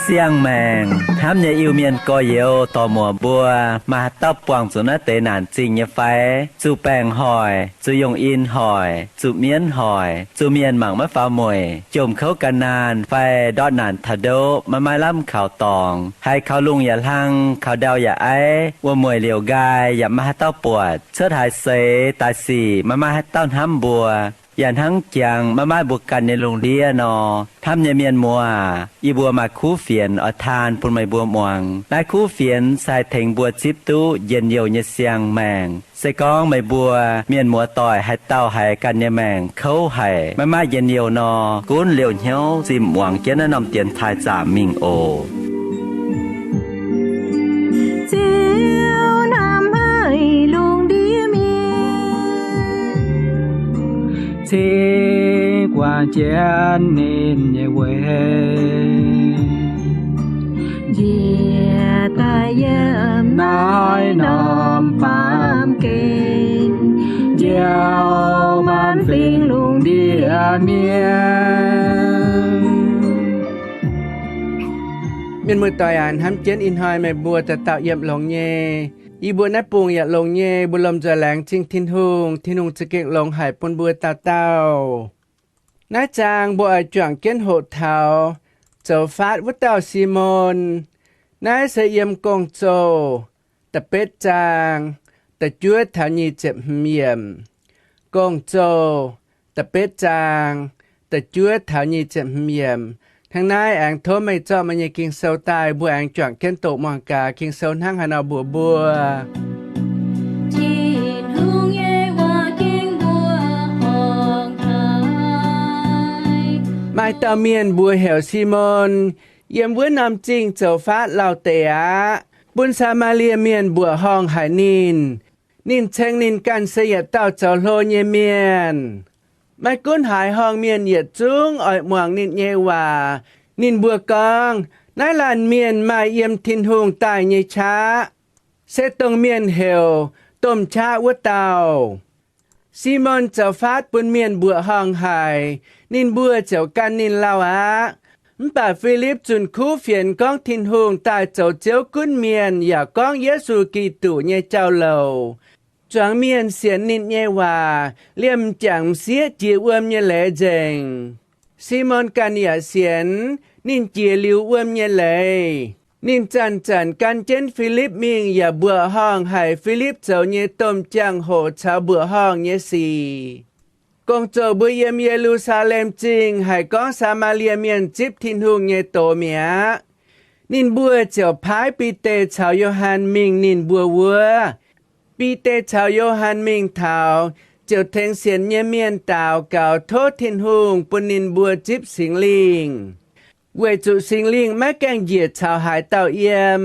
Siang-maengc hnamv nyei Iu-Mienh gorx-youz dorc-muoc mbuo, maaih haaix dauh buangh zuqc naaiv deix naanc zingh nyei fai? Zuqc baengc hoic, zuqc yongh in hoic, zuqc mienv hoic, zuqc mienh mangc maiv faaux mueic, jomc kouv gan naanh fai ndortv naanc taux ndoqv maiv maaih lamh kaux dorngx, haiz kaux lungh yaac hlang, kaux ndau yaac aiv, wuom-mueic liouc nqaai yaac maiv maaih haaix dauh buatc, cuotv haaix seix daaih sic maiv maaih haaix dauh hnamv mbuo, yaac hnangv jangx maiv maaih mbuo ganh nyei lungh ndiev nor. Hnamv nyei mienh muoz, yie mbuo maaih kuv fienx oix taan bun meih mbuo muangx. Naaiv kuv fienx se haih tengx mbuo zipv duqv njien-youh nyei siang-maengc. Se gorngv meih mbuo mienh muoz-doic haaix dauh haiz ganh nyei maengc kouv haic, maiv maaih njien-youh nor, gunv liouh hnyouv zimh muangx jienv naaiv norm dienx taaih zaamc mingh oc. Ziouv hnamv haic lungh ndiev mienh, cingx guangc jienv ninh nyei weic, njiec daaih yiem naaiv norm baamh gen, njoux maanc fingx lungh ndiev mienh. Mienh muoz-doic aac, hnamv jienv ih hnoi meih mbuo dauh dauh yiem longx nyei. Yie mbuo naaiv bung yaac longx nyei, mbuo lomh nzoih laengz zingh Tin-Hungh. Tin-Hungh za'gengh longx haic bun mbuo dauh dauh. Naaiv zaang mbuo oix juangc jienv hoqc taux zoux faatv wuov dauh Simon. Naaiv se yiem Gong-Zoh da'betv zaang da'juov taux nyic ziepc hmz yiemc. Gong-Zoh da'betv zaang da'juov taux nyic ziepc hmz yiemc. Hnangv naaiv aengx tov meih zorqv meih nyei Ging-Sou daaih, mbuo aengx juangc jienv doqc muangx gaax Ging-Sou hnangv haaix nor mbuox mbuo. Tin-Hungh nyei waac ging mbuo horngh haic. Maaih dauh mienh mbuox heuc Simon, yiem wuov norm zingh zoux faatv lauh deix aqv, bun Saa^maa^lie Mienh mbuoqc horngh haic ninh. Ninh ceng ninh ganh se yietc dauh zoux hlo nyei mienh. Maiv gunv haaix horngh mienh yietc zungv oix muangx ninh nyei waac. Ninh mbuo gorngv, naaiv laanh mienh maaih yiem Tin-Hungh daaih nyei qaqv, se dongh mienh heuc Domh Qaqv wuov dauh. Simon zoux faatv bun mienh mbuoqc horngh haic, ninh mbuo ziouc gan ninh lauh aqv. Mv baac Filipv zunh kuv fienx gorngv Tin-Hungh daaih zoux Ziouv gunv mienh yaac gorngv Yesu Giduc nyei jauv-louc, zuangx mienh sienx ninh nyei waac liemh m'jangc m'sieqv jiex wuom nyei leiz nzengc. Simon ganh yaac sienx, ninh jiex liuz wuom nyei leiz. Ninh zanc-zanc gan jienv Filipv mingh yaac mbuoqc horngh haic Filipv zoux nyei domh jangx-hoc caux mbuoqc horngh nyei sic. Gong-zoh mbuo yiem Ye^lu^saa^lem Zingh haih gorngv Saa^maa^lie Mienh zipv Tin-Hungh nyei doz mi'aqv. Ninh mbuo ziouc paaiv Bide caux Yo^han mingh ninh mbuo wuov. Bide caux Yo^han mingh taux, ziouc tengx sienx nyei mienh daux gaux tov Tin-Hungh bun ninh mbuo zipv Singx Lingh, weic zuqc Singx Lingh maiv gaengh njiec caux haaix dauh yiem.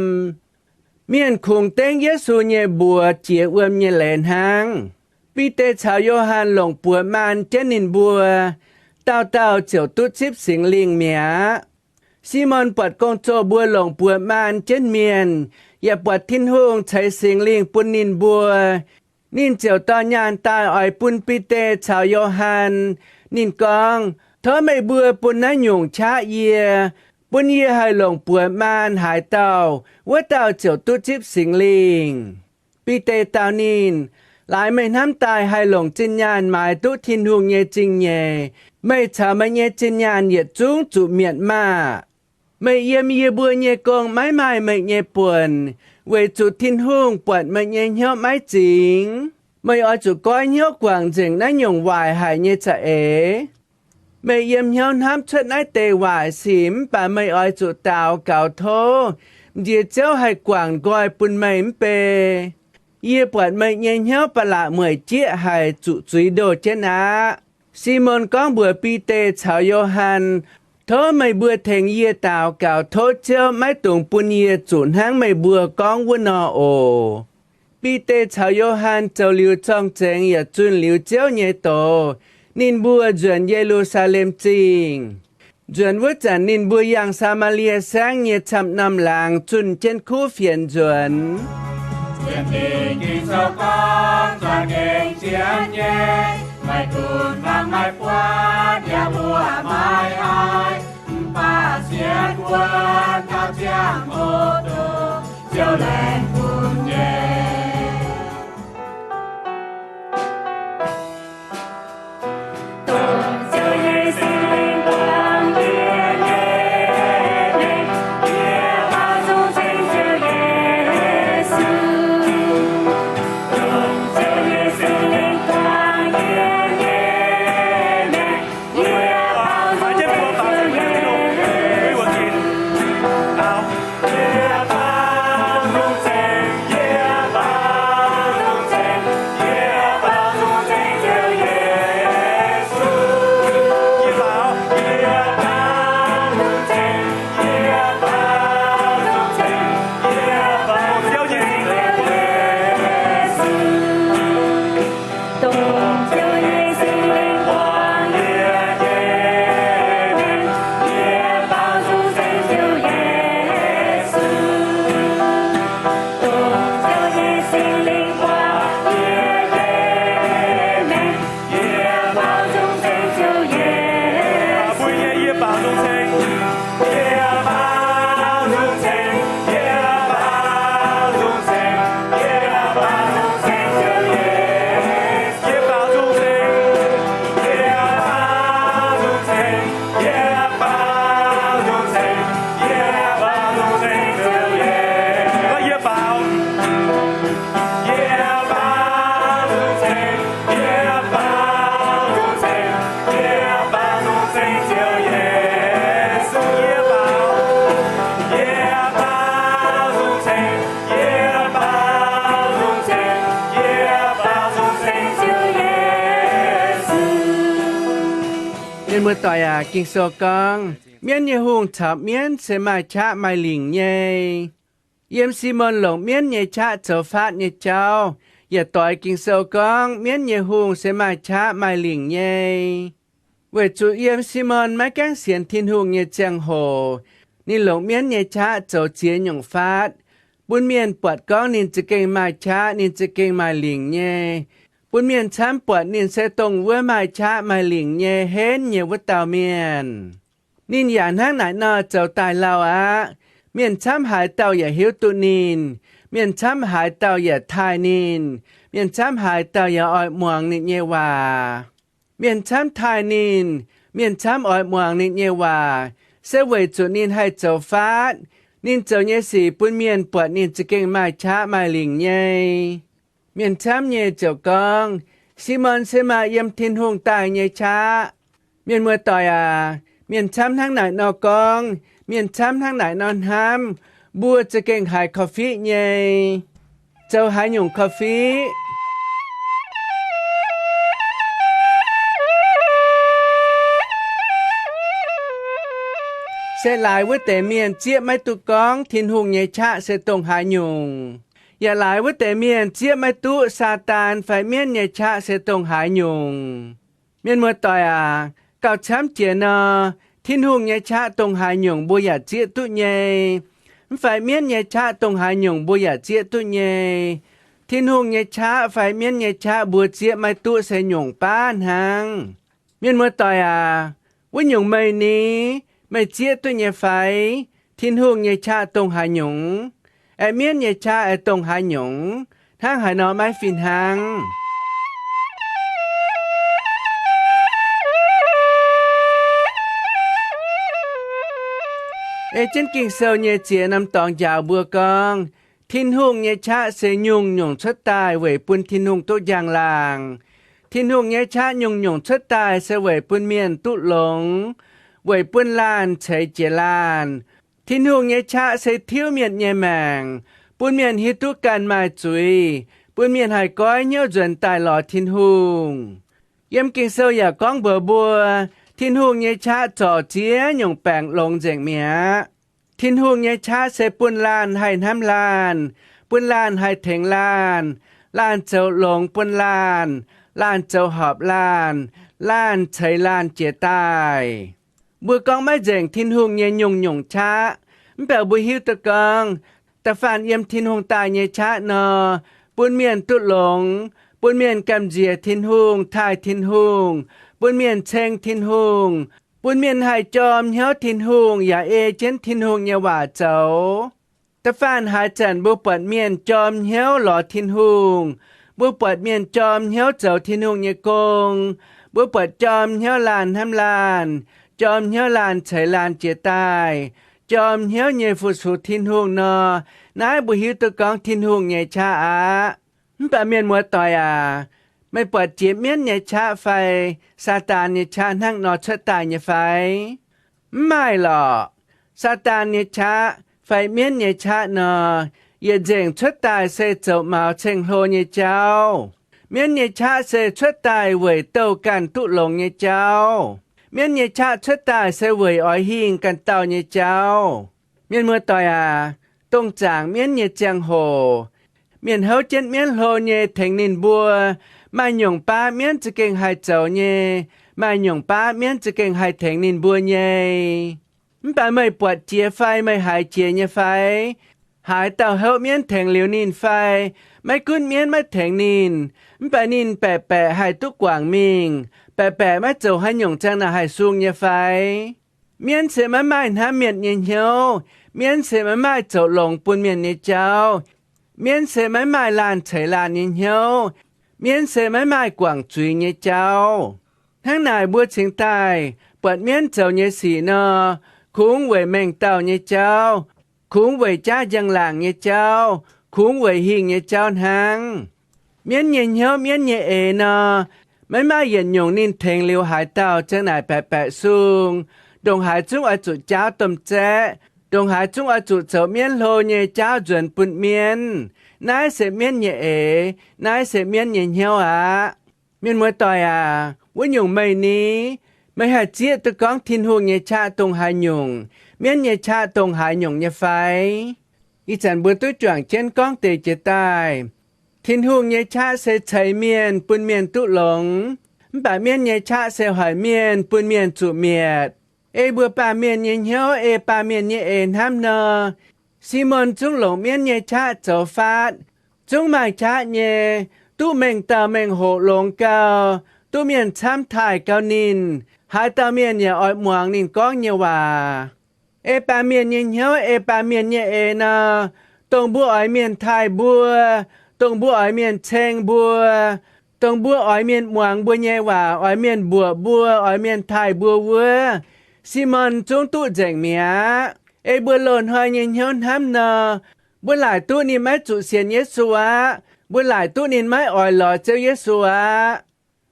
Mienh kungx dengv Yesu nyei mbuox jiex wuom nyei leiz hnangv. Bide caux Yo^han longc buoz maan jienv ninh mbuo, dauh dauh ziouc duqv zipv Singx Lingh mi'aqv. Simon buatc gong-zoh mbuo longc buoz maan jienv mienh, yaac buatc Tin-Hungh ceix Singx Lingh bun ninh mbuo, ninh ziouc dorh nyaanh daaih oix bun Bide caux Yo^han. Ninh gorngv, tov meih mbuo bun naaiv nyungc qaqv yie, bun yie haih longc buoz maan haaix dauh, wuov dauh ziouc duqv zipv Singx Lingh. Bide dau ninh, laaix meih hnamv daaih haih longc zinh nyaanh maaiz duqv Tin-Hungh nyei zingh nyeic, meih caux meih nyei zinh nyaanh yietc zungv zuqc mietc maah! Meih yiem yie mbuo nyei gong maiv maaih meih nyei buonc, weic zuqc Tin-Hungh buatc meih nyei hnyouv maiv zingx. Meih oix zuqc goiv hnyouv guangc nzengc naaiv nyungc waaic haic nyei za'eix. Meih yiem hnyouv hnamv cuotv naaiv deix waaic sic mv baac meih oix zuqc daux gaux tov, nziex Ziouv haih guangc nqoi bun meih mv bei. Yie buatc meih nyei hnyouv ba'laqc mueic jieqv haic, zuqc zuiz ndoh jienv aqv. Simon gorngv mbuox Bide caux Yo^han, tov meih mbuo tengx yie daux gaux tov Ziouv maiv dungx bun yie zuqc hnangv meih mbuo gorngv wuov nor oc. Bide caux Yo^han zoux liuz zorng-zengx yaac zunh liuz Ziouv nyei doz, ninh mbuo nzuonx Ye^lu^saa^lem Zingh. Nzuonx wuov zanc ninh mbuo yangh Saa^maa^lie Saengv nyei camv-norm laangz zunh jienv kuv fienx nzuonx. Ging-Sou gorngv, za'gengh zien nyei, maiv gunv mangc maiv buatc yaac mbuo maiv haih, mv baac Sienx wuov taux ziangh hoc dongh Ziouv laengz bun nyei. Dongh Ziouv nyei Singx Lingh buangh yie nyei maengc, yie baaux nzung ceng Ziouv Yesu. Dongh Ziouv nyei Singx Lingh buangh yie nyei maengc, yie baaux nzung ceng Ziouv Yesu. Mienh muoz-doic aac, Ging-Sou gorngv mienv nyei hungh caux mienv se maaih qaqv maaih lingc nyei. Yiem Simon longc mienv nyei qaqv zoux faatv nyei jauv yaac doix Ging-Sou gorngv mienv nyei hungh se maaih qaqv maaih lingc nyei. Weic zuqc yiem Simon maiv gaengh sienx Tin-Hungh nyei ziangh hoc, ninh longc mienv nyei qaqv zoux ziex nyungc faatv, bun mienh buatc gorngv ninh za'gengh maaih qaqv, ninh za'gengh maaih lingc nyei, bun mienh camv buatc ninh se dongh wuov maaih qaqv maaih lingc nyei henv nyei wuov dauh mienh. Ninh yaac hnangv naaic nor zoux daaih lauh aqv. Mienh camv haaix dauh yaac hiuv duqv ninh. Mienh camv haaix dauh yaac taaih ninh. Mienh camv haaix dauh yaac oix muangx ninh nyei waac. Mienh camv taaih ninh, mienh camv oix muangx ninh nyei waac, se weic zuqc ninh haih zoux faatv. Ninh zoux nyei sic bun mienh buatc ninh za'gengh maaih qaqv maaih lingc nyei. Mienh camv nyei ziouc gorngv, Simon se maaih yiem Tin-Hungh daaih nyei qaqv. Mienh muoz-doic aac, mienh camv hnangv naaic nor gorngv, mienh camv hnangv naaic nor hnamv, mbuo za'gengh haiz korv-fiqv nyei. Zoux haaix nyungc korv-fiqv? Se laaix wuov deix mienh zieqv maiv duqv gorngv Tin-Hungh nyei qaqv se dongh haaix nyungc. Yaac laaix wuov deix mienh zieqv maiv duqv Saadaan fai mienv nyei qaqv se dongh haaix nyungc. Mienh muoz-doic aac, gauh camv jiex nor, Tin-Hungh nyei qaqv dongh haaix nyungc mbuo yaac zieqv duqv nyei. Mv fai mienv nyei qaqv dongh haaix nyungc mbuo yaac zieqv duqv nyei. Tin-Hungh nyei qaqv fai mienv nyei qaqv mbuo zieqv maiv duqv se nyungc baav hnangv. Mienh muoz-doic aac, wuov nyungc meih ni, meih zieqv duqv nyei fai? Tin-Hungh nyei qaqv dongh haaix nyungc? Aengx mienv nyei qaqv aengx dongh haaix nyungc? Hnangv haaix nor maiv fih hnangv? Ei jienv Ging-Sou nyei ziex norm dorngx njaaux mbuo gorngv, Tin-Hungh nyei qaqv se nyungc-nyungc cuotv daaih weic bun Tin-Hungh duqv njang-laangc. Tin-Hungh nyei qaqv nyungc-nyungc cuotv daaih se weic bun mienh duqv longx, weic bun laanh ceix jiez laanh. Tin-Hungh nyei qaqv se tiuv mienh nyei maengc, bun mienh hiuv duqv ganh maaih zuiz, bun mienh haih goiv hnyouv nzuonx daaih lorz Tin-Hungh. Yiem Ging-Sou yaac gorngv mbuox mbuo, Tin-Hungh nyei qaqv zorc ziex nyungc baengc longx nzengc mi'aqv. Tin-Hungh nyei qaqv se bun laanh haih hnamv laanh, bun laanh haih tengx laanh, laanh zoux longx bun laanh, laanh zoux horpc laanh, laanh ceix laanh jiez daaih. Mbuo gorngv maiv nzengc Tin-Hungh nyei nyungc-nyungc qaqv, mv baac mbuo hiuv duqv gorngv, da'faanh yiem Tin-Hungh daaih nyei qaqv nor, bun mienh duqv longx, bun mienh gamh nziex Tin-Hungh, taaih Tin-Hungh, bun mienh ceng Tin-Hungh, bun mienh haih jorm hnyouv Tin-Hungh yaac ei jienv Tin-Hungh nyei waac zoux. Da'faanh haaix zanc mbuo buatc mienh jorm hnyouv lorz Tin-Hungh, mbuo buatc mienh jorm hnyouv zoux Tin-Hungh nyei gong, mbuo buatc jorm hnyouv laanh hnamv laanh, jorm hnyouv laanh ceix laanh jiez daaih, jorm hnyouv nyei fu-sux Tin-Hungh nor, naaiv mbuo hiuv duqv gorngv Tin-Hungh nyei qaqv aqv. Mv baac mienh muoz-doic aac, meih buatc jiex mienv nyei qaqv fai Saadaan nyei qaqv hnangv nor cuotv daaih nyei fai? Mv maaih lorqc. Saadaan nyei qaqv fai mienv nyei qaqv nor, yietc nzengc cuotv daaih se zoux maux ceng-hlo nyei jauv. Mienv nyei qaqv se cuotv daaih weic douh ganh duqv longx nyei jauv. Mienv nyei qaqv cuotv daaih se weic oix hingh ganh dauh nyei jauv. Mienh muoz-doic aac, dongh zaangc mienv nyei ziangh hoc, mienh houv jienv mienv hlo nyei tengx ninh mbuo. Maaih nyungc baav mienv za'gengh haih zoux nyei, maaih nyungc baav mienv za'gengh haih tengx ninh mbuo nyei. Mv baac meih buatc jiex fai meih haiz jiex nyei fai? Haaix dauh houv mienv tengx liuz ninh fai? Maiv gunv mienv maiv tengx ninh, mv baac ninh baeqc baeqc haih duqv guangc mingh, baeqc baeqc maiv zoux haaix nyungc ziang naaic haih sung nyei fai? Mienv se maiv maaih hnamv mienh nyei hnyouv. Mienv se maiv maaih zoux longx bun mienh nyei jauv. Mienv se maiv maaih laanh ceix laanh nyei hnyouv. Mienv se maiv maaih guangc zuiz nyei jauv. Hnangv naaic mbuo cingx daaih buatc mienv zoux nyei sic nor, kungx weic mengh dauh nyei jauv, kungx weic jaav njang-laangc nyei jauv, kungx weic hingh nyei jauv hnangv. Mienv nyei hnyouv, mienv nyei eix nor, maiv maaih yietc nyungc ninh tengx liuz haaix dauh ziang naaic baeqc baeqc sung. Ndongc haaix zungv oix zuqc jaauv domh zaeqv. Ndongc haaix zungv oix zuqc zoux mienv hlo nyei jaauv nzuonx bun mienv. Naaiv se mienv nyei eix. Naaiv se mienv nyei hnyouv aqv. Mienh muoz-doic aac, wuov nyungc meih ni? Meih haih zieqv duqv gorngv Tin-Hungh nyei qaqv dongh haaix nyungc, mienv nyei qaqv dongh haaix nyungc nyei fai? Ih zanc mbuo duqv juangc jienv gorngv deix jiex daaih. Tin-Hungh nyei qaqv se ceix mienh bun mienh duqv longx, mv baac mienv nyei qaqv se hoic mienh bun mienh zuqc mietc. Ei mbuo baamh mienh nyei hnyouv, ei baamh mienh nyei eix hnamv nor, Simon zungv longc mienv nyei qaqv zoux faatv. Zungv maaih qaqv nyei, duqv mengh dauh mengh hoc longx gau, duqv mienh camv taaih gau ninh, haaix dauh mienh yaac oix muangx ninh gorngv nyei waac. Ei baamh mienh nyei hnyouv, ei baamh mienh nyei eix nor, dongh mbuo oix mienh taaih mbuo, dongh mbuo oix mienh ceng mbuo, dongh mbuo oix mienh muangx mbuo nyei waac, oix mienh mbuoqc mbuo, oix mienh taaih mbuo wuov, Simon zungv duqv nzengc mi'aqv. Ei mbuo loz-hnoi nyei hnyouv hnamv nor, mbuo laaic duqv ninh maiv zuqc sienx Yesu aqv. Mbuo laaic duqv ninh maiv oix lorz Ziouv Yesu aqv.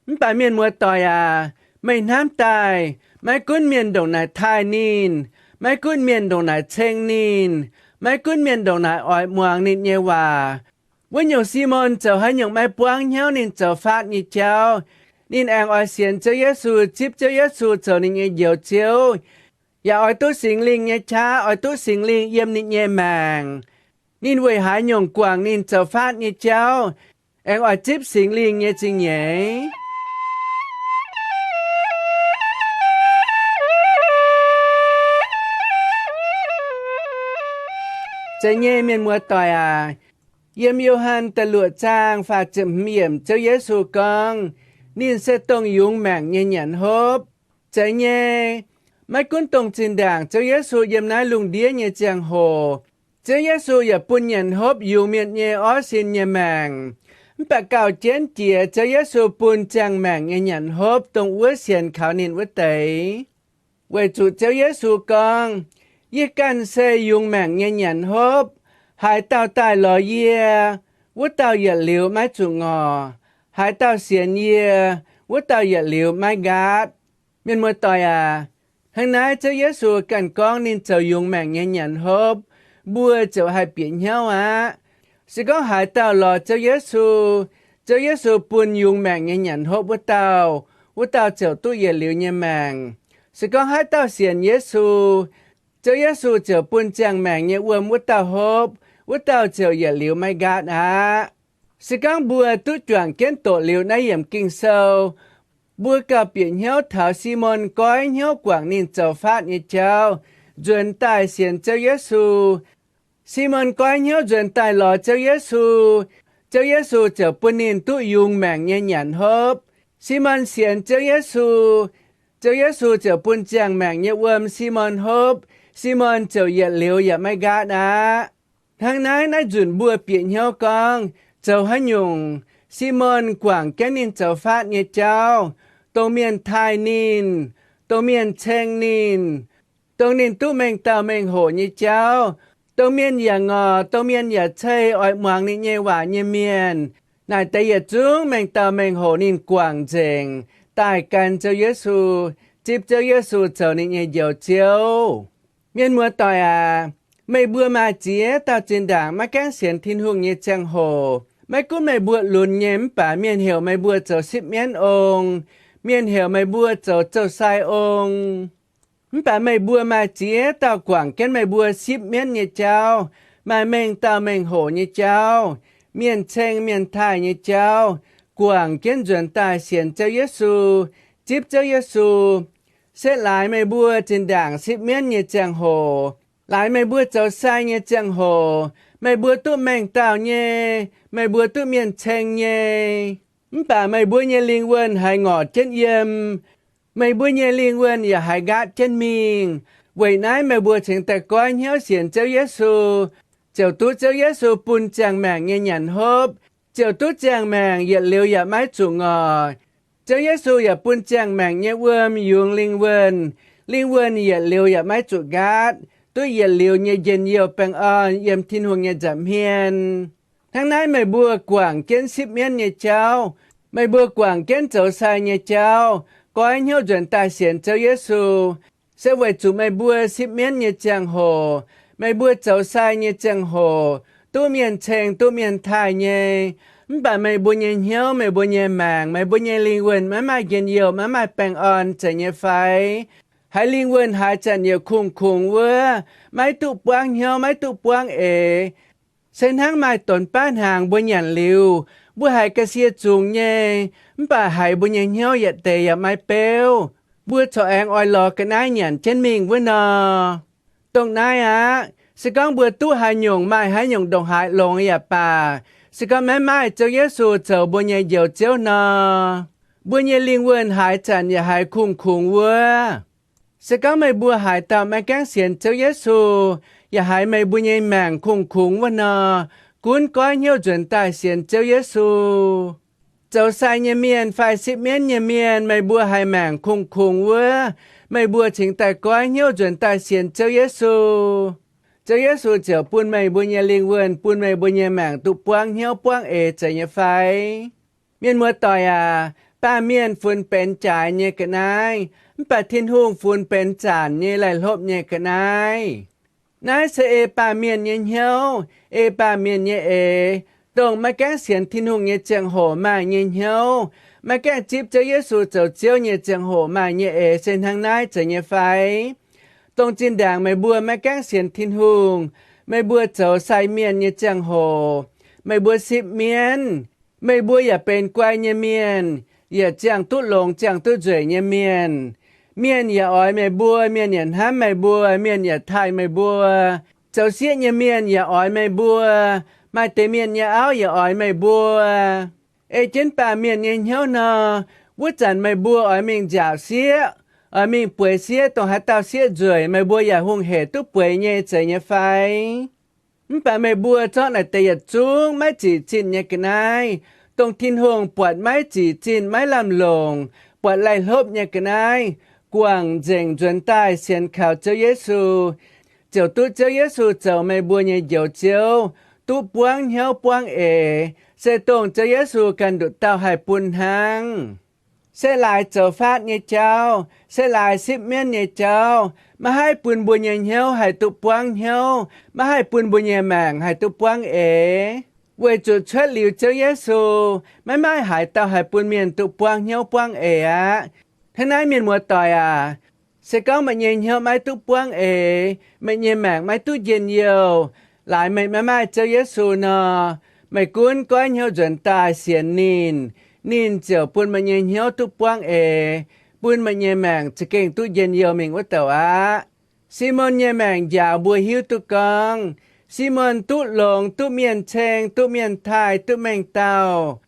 Mv baac mienh muoz-doic aac, meih hnamv daaih, maiv gunv mienh ndongc naaic taaih ninh, maiv gunv mienh ndongc naaic ceng ninh, maiv gunv mienh ndongc naaic oix muangx ninh nyei waac, wuov nyungc Simon zoux haaix nyungc maiv buangv hnyouv ninh zoux faatv nyei jauv. Ninh aengx oix sienx Ziouv Yesu, zipv Ziouv Yesu zoux ninh nyei Njoux Ziouv, yaac oix duqv Singx Lingh nyei qaqv, oix duqv Singx Lingh yiem ninh nyei maengc. Ninh weic haaix nyungc guangc ninh zoux faatv nyei jauv, aengx oix zipv Singx Lingh nyei zingh nyeiz? Zeiz nyei, mienh muoz-doic aac, yiem Yo^han da'luoqc zaang faah ziepc hmz yiemc Ziouv Yesu gorngv, ninh se dongh yungz maengc nyei nyanc hopv. Zeiz nyei, maiv gunv dongh zinh ndaangc Ziouv Yesu yiem naaiv lungh ndiev nyei ziangh hoc, Ziouv Yesu yaac bun nyanc hopv yungz mienh nyei orv sin nyei maengc. Mv baac gauh jienv jiex Ziouv Yesu bun ziangh maengc nyei nyanc hopv dongh wuov sienx kaux ninh wuov deix. Weic zuqc Ziouv Yesu gorngv, Yie ganh se yungz maengc nyei nyanc hopv. Haaix dauh daaih lorz yie, wuov dauh yietc liuz maiv zuqc ngorc. Haaix dauh sienx yie, wuov dauh yietc liuz maiv nqaatv. Mienh muoz-doic aac, hnangv naaiv Ziouv Yesu ganh gorngv ninh zoux yungz maengc nyei nyanc hopv, mbuo ziouc haih bieqc hnyouv aqv. Se gorngv haaix dauh lorz Ziouv Yesu, Ziouv Yesu bun yungz maengc nyei nyanc hopv wuov dauh, wuov dauh ziouc duqv yietc liuz nyei maengc. Se gorngv haaix dauh sienx Yesu, Ziouv Yesu ziouc bun ziangh maengc nyei wuom wuov dauh hopv, wuov dauh ziouc yietc liuz maiv nqaatv aqv. Se gorngv mbuo duqv juangc jienv doqc liuz naaiv yiemc Ging-Sou, mbuo gauh bieqc hnyouv taux Simon goiv hnyouv guangc ninh zoux faatv nyei jauv, nzuonx daaih sienx Ziouv Yesu. Simon goiv hnyouv nzuonx daaih lorz Ziouv Yesu, Ziouv Yesu ziouc bun ninh duqv yungz maengc nyei nyanc hopv. Simon sienx Ziouv Yesu, Ziouv Yesu ziouc bun ziangh maengc nyei wuom Simon hopv. Simon ziouc yietc liuz yaac maiv nqaatv aqv. Hnangv naaiv, naaiv nzunc mbuo bieqc hnyouv gorngv, zoux haaix nyungc Simon guangc jienv ninh zoux faatv nyei jauv, dongh mienh taaih ninh, dongh mienh ceng ninh, dongh ninh duqv mengh dauh mengh hoc nyei jauv, dongh mienh yaac ngorc, dongh mienh yaac cei oix muangx ninh nyei waac nyei mienh, naaic deix yietc zungv mengh dauh mengh hoc ninh guangc nzengc, daaih gan Ziouv Yesu, zipv Ziouv Yesu zoux ninh nyei Njoux Ziouv. Mienh muoz-doic aac, meih mbuo maaih ziex dauh zinh ndaangc maiv gaengh sienx Tin-Hungh nyei ziangh hoc, maiv gunv meih mbuo lunx nyei mv baac mienh heuc meih mbuo zoux sipv mienv ong, mienh heuc meih mbuo zoux zoux sai ong. Mv baac meih mbuo maaih ziex dauh guangc jienv meih mbuo sipv mienv nyei jauv, maaih mengh dauh mengh hoc nyei jauv, mienh ceng mienh taaih nyei jauv, guangc jienv nzuonx daaih sienx Ziouv Yesu, zipv Ziouv Yesu. Se laaix meih mbuo zinh ndaangc sipv mienv nyei ziangh hoc, laaix meih mbuo zoux sai nyei ziangh hoc, meih mbuo duqv mengh dauh nyei, meih mbuo duqv mienh ceng nyei, mv baac meih mbuo nyei lingh wuonh haiz ngorc jienv yiem, meih mbuo nyei lingh wuonh yaac haiz nqaatv jienv mingh. Weic naaiv meih mbuo cingx daaih goiv hnyouv sienx Ziouv Yesu, ziouc duqv Ziouv Yesu bun ziangh maengc nyei nyanc hopv, ziouc duqv ziangh maengc yietc liuz yaac maiv zuqc ngorc. Ziouv Yesu yaac bun ziangh maengc nyei wuom yungz lingh wuonh, lingh wuonh yietc liuz yaac maiv zuqc nqaatv, duqv yietc liuz nyei njien-youh baengh orn yiem Tin-Hungh nyei nza'hmien. Hnangv naaiv meih mbuo guangc jienv sipv mienv nyei jauv, meih mbuo guangc jienv zoux sai nyei jauv, goiv hnyouv nzuonx daaih sienx Ziouv Yesu, se weic zuqc meih mbuo sipv mienv nyei ziangh hoc, meih mbuo zoux sai nyei ziangh hoc, duqv mienh ceng duqv mienh taaih nyei, mv baac meih mbuo nyei hnyouv, meih mbuo nyei maengc, meih mbuo nyei lingh wuonh maiv maaih njien-youh, maiv maaih baengh orn zeiz nyei fai? Haiz lingh wuonh haaix zanc yaac kungx-kungx wuov, maiv duqv buangv hnyouv, maiv duqv buangv eix. Se hnangv maaih donx baav hnaangx mbuo nyanc liuz, mbuo haiz ga'sie zungx nyei, mv baac haiz mbuo nyei hnyouv yietc deix yaac maiv beuv. Mbuo corc aengx oix lorz ga'naaiv nyanc jienv mingh wuov nor. Dongh naaiv aqv. Se gorngv mbuo duqv haaix nyungc, maaih haaix nyungc ndongc haaix longx yaac baac, se gorngv maiv maaih Ziouv Yesu zoux mbuo nyei Njoux Ziouv nor, mbuo nyei lingh wuonh haaix zanc yaac haiz kungx-kungx wuov. Se gorngv meih mbuo haaix dauh maiv gaengh sienx Ziouv Yesu, yaac haiz meih mbuo nyei maengc kungx-kungx wuov nor, gunv goiv hnyouv nzuonx daaih sienx Ziouv Yesu. Zoux sai nyei mienh fai sipv mienv nyei mienh, meih mbuo haiz maengc kungx-kungx wuov, meih mbuo cingx daaih goiv hnyouv nzuonx daaih sienx Ziouv Yesu. Ziouv Yesu ziouc bun meih mbuo nyei lingh wuonh, bun meih mbuo nyei maengc duqv buangv hnyouv buangv eix zeiz nyei fai? Mienh muoz-doic aac, baamh mienh funx benx jaaix nyei ga'naaiv, mv baac Tin-Hungh funx benx zanc nyei laih hlopv nyei ga'naaiv. Naaiv se ei baamh mienh nyei hnyouv, ei baamh mienh nyei eix, dongh maiv gaengh sienx Tin-Hungh nyei ziangh hoc maaih nyei hnyouv, maiv gaengh zipv Ziouv Yesu zoux Ziouv nyei ziangh hoc maaih nyei eix se hnangv naaiv zeiz nyei fai? Dongh zinh ndaangc meih mbuo maiv gaengh sienx Tin-Hungh, meih mbuo zoux sai mienh nyei ziangh hoc, meih mbuo sipv mienv, meih mbuo yaac benx guai nyei mienh, yaac ziangh duqv longx ziangh duqv nzueic nyei mienh. Mienh yaac oix meih mbuo, mienh yaac hnamv meih mbuo, mienh yaac taaih meih mbuo. Zoux sieqv nyei mienh yaac oix meih mbuo, maaih deix mienh nyei auv yaac oix meih mbuo. Ei jienv baamh mienh nyei hnyouv nor, wuov zanc meih mbuo oix mingh nziaauc sieqv, oix mingh bueix sieqv, dongh haaix dauh sieqv nzueic, meih mbuo yaac hungh hec duqv bueix nyei zeiz nyei fai? Mv baac meih mbuo zorqv naaic deix yietc zungv maiv zic zinh nyei ga'naaiv, dongh Tin-Hungh buatc maiv zic zinh, maiv lamh longc, buatc laih hlopv nyei ga'naaiv, guangc nzengc nzuonx daaih sienx kaux Ziouv Yesu, ziouc duqv Ziouv Yesu zoux meih mbuo nyei Njoux Ziouv, duqv buangv hnyouv buangv eix, se dongh Ziouv Yesu ganh nduqc dauh haih bun hnangv. Se laaix zoux faatv nyei jauv, se laaix sipv mienv nyei jauv, maiv haih bun mbuo nyei hnyouv haih duqv buangv hnyouv, maiv haih bun mbuo nyei maengc haih duqv buangv eix. Weic zuqc cuotv liuz Ziouv Yesu, maiv maaih haaix dauh haih bun mienh duqv buangv hnyouv buangv eix aqv. Hnangv naaiv, mienh muoz-doic aac, se gorngv meih nyei hnyouv maiv duqv buangv eix, meih nyei maengc maiv duqv njien-youh, laaix meih maiv maaih Ziouv Yesu nor, meih gunv goiv hnyouv nzuonx daaih sienx ninh, ninh ziouc bun meih nyei hnyouv duqv buangv eix, bun meih nyei maengc za'gengh duqv njien-youh mingh wuov douc aqv. Simon nyei maengc njaaux mbuo hiuv duqv gorngv, Simon duqv longx, duqv mienh ceng, duqv mienh taaih, duqv mengh dauh.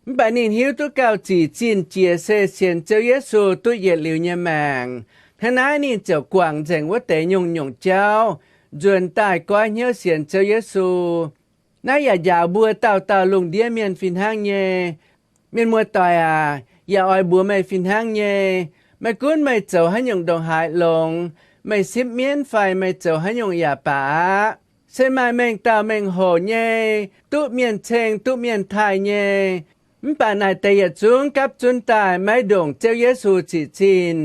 Mv baac ninh hiuv duqv gauh zic zinh jiex se sienx Ziouv Yesu duqv yietc liuz nyei maengc. Hnangv naaiv ninh ziouc guangc nzengc wuov deix nyungc-nyungc jauv, nzuonx daaih goiv hnyouv sienx Ziouv Yesu. Naaiv yaac njaaux mbuo dauh dauh lungh ndiev mienh fih hnangv nyei. Mienh muoz-doic aac, yaac oix mbuox meih fih hnangv nyei, maiv gunv meih zoux haaix nyungc ndongc haaix longx, meih sipv mienv fai meih zoux haaix nyungc yaac baac aqv, se maaih mengh dauh mengh hoc nyei, duqv mienh ceng duqv mienh taaih nyei, mv baac naaic deix yietc zungv gapv zunv daaih maiv ndongc Ziouv Yesu zic zinh.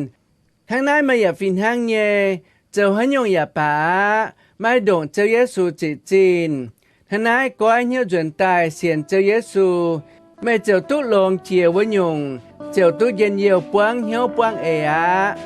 Hnangv naaiv meih yaac fih hnangv nyei, zoux haaix nyungc yaac baac aqv, maiv ndongc Ziouv Yesu zic zinh. Hnangv naaiv goiv hnyouv nzuonx daaih sienx Ziouv Yesu, meih ziouc duqv longx jiex wuov nyungc, ziouc duqv njien-youh buangv hnyouv buangv eix aqv.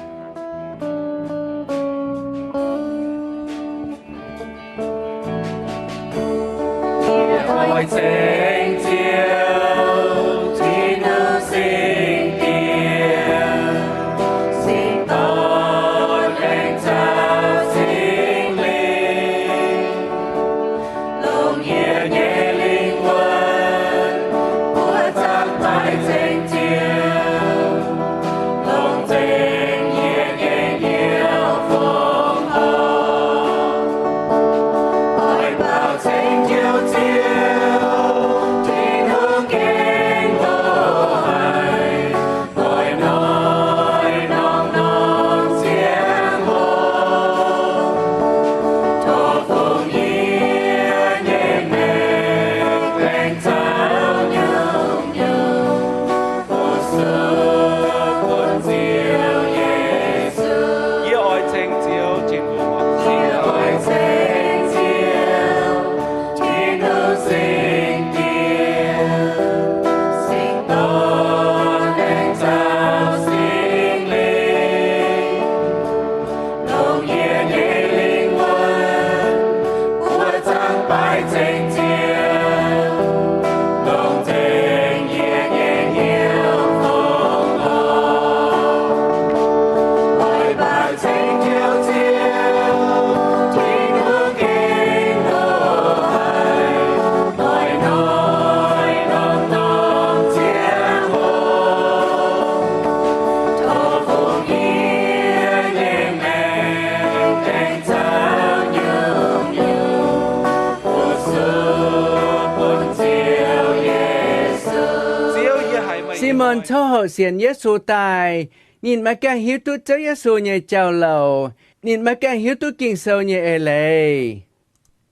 Simon coqv hoqc sienx Yesu daaih, ninh maiv gaengh hiuv duqv Ziouv Yesu nyei jauv-louc. Ninh maiv gaengh hiuv duqv Ging-Sou nyei eix leiz.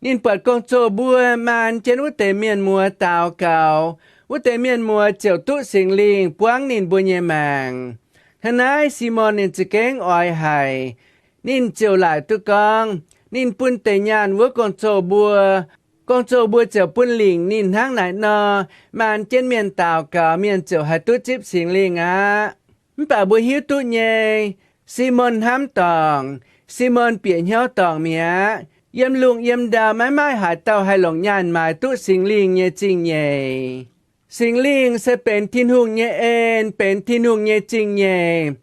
Ninh buatc gong-zoh mbuo maan jienv wuov deix mienh muoz daux gaux. Wuov deix mienh muoz ziouc duqv Singx Lingh buangv ninh mbuo nyei maengc. Hnangv naaiv Simon ninh za'gengh oix haic. Ninh ziouc laaic duqv gorngv ninh bun deix nyaanh wuov gong-zoh mbuo. Gong-zoh mbuo ziouc bun lingc ninh hnangv naaic nor, maan jienv mienh daux gaux, mienh ziouc haih duqv zipv Singx Lingh aqv. Mv baac mbuo hiuv duqv nyei, Simon hnamv dorngc, Simon bieqc hnyouv dorngc mi'aqv. Yiem lungh yiem ndau maiv maaih haaix dauh haih longc nyaanh maaiz duqv Singx Lingh nyei zingh nyeic. Singx Lingh se benx Tin-Hungh nyei en, benx Tin-Hungh nyei zingh nyeic.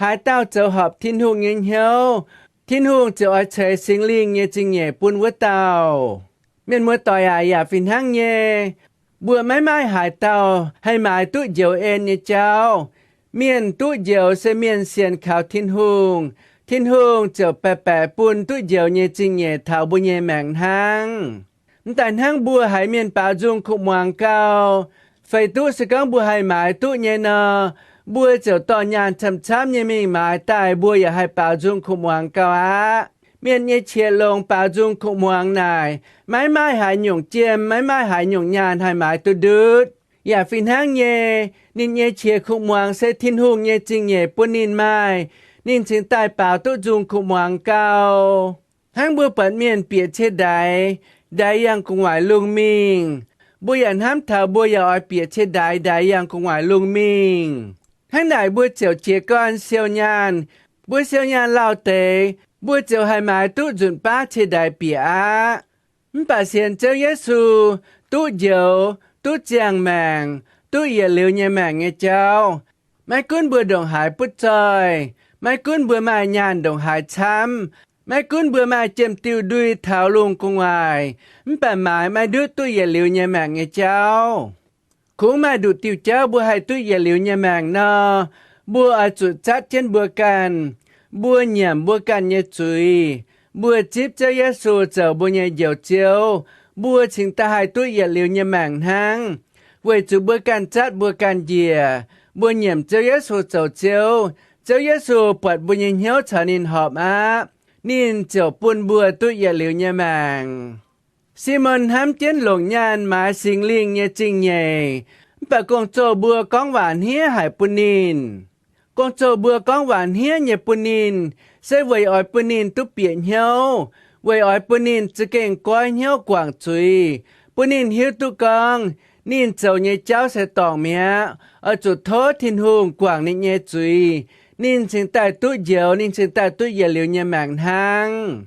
Haaix dauh zoux horpc Tin-Hungh nyei hnyouv, Tin-Hungh ziouc oix ceix Singx Lingh nyei zingh nyeic bun wuov dauh. Mienh muoz-doic aac, yaac fih hnangv nyei. Mbuo maiv maaih haaix dauh haih maaiz duqv njoux en nyei jauv. Mienh duqv njoux se mienh sienx kaux Tin-Hungh, Tin-Hungh ziouc baeqc baeqc bun duqv njoux nyei zingh nyeic taux mbuo nyei maengc hnangv. Mv daaih hnangv mbuo haiz mienh baaux nzung kuv muangx gau, feix duqv se gorngv mbuo haih maaiz duqv nyei nor, mbuo ziouc dorh nyaanh camv-camv nyei mingh maaiz daaih, mbuo yaac haih baaux nzung kuv muangx gau aqv. Mienh nyei qiex longx baaux nzung kuv muangx naaic, maiv maaih haaix nyungc jiem, maiv maaih haaix nyungc nyaanh haih maaiz duqv ndutv. Yaac fih hnangv nyei, ninh nyei qiex kuv muangx se Tin-Hungh nyei zingh nyeic bun ninh maaih, ninh cingx daaih baaux duqv nzung kuv muangx gau. Hnangv mbuo buatc mienh bieqc cie-ndaix, ndaix yangh gu'nguaaic lungh mingh, mbuo yaac hnamv taux mbuo yaac oix bieqc cie-ndaix, ndaix yangh gu'nguaaic lungh mingh. Hnangv naaic mbuo ziouc jiez gorn siou nyaanh. Mbuo siou nyaanh lauh deix, mbuo ziouc haih maaiz duqv nzunc baav cie-ndaix bieqc aqv. Mv baac sienx Ziouv Yesu, duqv njoux, duqv ziangh maengc, duqv yietc liuz nyei maengc nyei jauv, maiv gunv mbuo ndongc haaix butv zoih, maiv gunv mbuo maaih nyaanh ndongc haaix camv, maiv gunv mbuo maaih jiem diuh ndui taux lungh gu'nguaaic, mv baac maaiz maiv ndutv duqv yietc liuz nyei maengc nyei jauv. Kungx maaih nduqc diuh jauv mbuo haih duqv yietc liuz nyei maengc nor, mbuo oix zuqc zatv jienv mbuo ganh. Mbuo nyiemc mbuo ganh nyei zuiz. Mbuo zipv Ziouv Yesu zoux mbuo nyei Njoux Ziouv, mbuo cingx daaih haih duqv yietc liuz nyei maengc hnangv. Weic zuqc mbuo ganh zatv mbuo ganh njiec, mbuo nyiemc Ziouv Yesu zoux Ziouv, Ziouv Yesu buatc mbuo nyei hnyouv caux ninh horpc aqv, ninh ziouc bun mbuo duqv yietc liuz nyei maengc. Simon hnamv jienv longc nyaanh maaiz Singx Lingh nyei zingh-nyeic, mv baac gong-zoh mbuo gorngv waac hniev haic bun ninh. Gong-zoh mbuo gorngv waac hniev nyei bun ninh, se weic oix bun ninh duqv bieqc hnyouv, weic oix bun ninh za'gengh goiv hnyouv guangc zuiz, bun ninh hiuv duqv gorngv ninh zoux nyei jauv se dorngc mi'aqv, oix zuqc tov Tin-Hungh guangc ninh nyei zuiz, ninh cingx daaih duqv njoux, ninh cingx daaih duqv yietc liuz nyei maengc hnangv.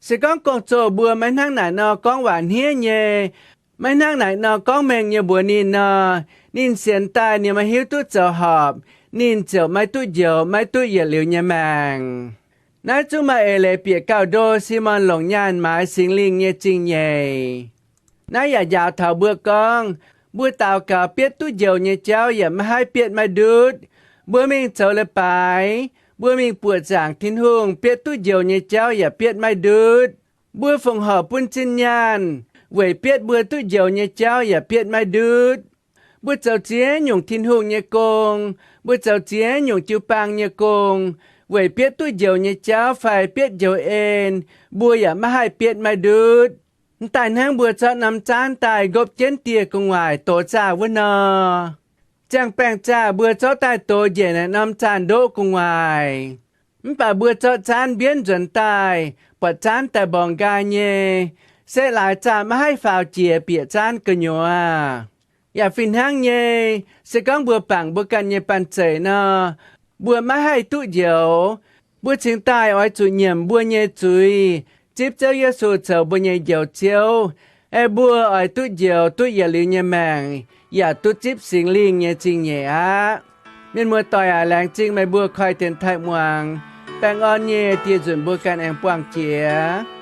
Se gorngv gong-zoh mbuo maiv hnangv naaic nor gorngv waac hniev nyei, maiv hnangv naaic nor gorngv mengh nyei mbuox ninh nor, ninh sienx daaih ninh maiv hiuv duqv zoux horpc, ninh ziouc maiv duqv njoux, maiv duqv yietc liuz nyei maengc. Naaiv zungv maaih eix leiz bieqc gauh ndo Simon longc nyaanh maaiz Singx Lingh nyei zingh nyeic. Naaiv yaac njaaux taux mbuo gorngv, mbuo daux gaux bietv duqv njoux nyei jauv yaac maiv haih bietv maiv ndutv. Mbuo mingh zoux leiz-baaix, mbuo mingh buoqc zaangc Tin-Hungh bietv duqv njoux nyei jauv yaac bietv maiv ndutv. Mbuo fongc horc bun zinh nyaanh weic bietv mbuo duqv njoux nyei jauv yaac bietv maiv ndutv. Mbuo zoux ziex nyungc Tin-Hungh nyei gong, mbuo zoux ziex nyungc jiu-baang nyei gong, weic bietv duqv njoux nyei jauv fai bietv njoux en, mbuo yaac maiv haih bietv maiv ndutv. Mv daaih hnangv mbuo zorqv norm zaanv daaih nqopv jienv dieh gu'nguaaic dox zaah wuov nor, ziangh baengh zaah mbuo zorqv daaih dox njiec naaic norm zaah ndoqv gu'nguaaic. Mv baac mbuo zorqv zaanv mbienv nzuonx daaih, buatc zaanv daaih mborngx nqaai nyei, se laaix zaah maiv haih faaux jiex bieqc zaanv gu'nyuoz. Yaac fih hnangv nyei, se gorngv mbuo bangc mbuo ganh nyei banh zeic nor, mbuo maiv haih duqv njoux. Mbuo cingx daaih oix zuqc nyiemc mbuo nyei zuiz, zipv Ziouv Yesu zoux mbuo nyei Njoux Ziouv, aengx mbuo oix duqv njoux duqv yietc liuz nyei maengc, yaac duqv zipv Singx Lingh nyei zingh nyeic aqv. Mienh muoz-doic aac, laengz zingh meih mbuo koi dienx taaih muangx. Baengh orn nyei, dieh nzunc mbuo ganh aengx buangh jiex.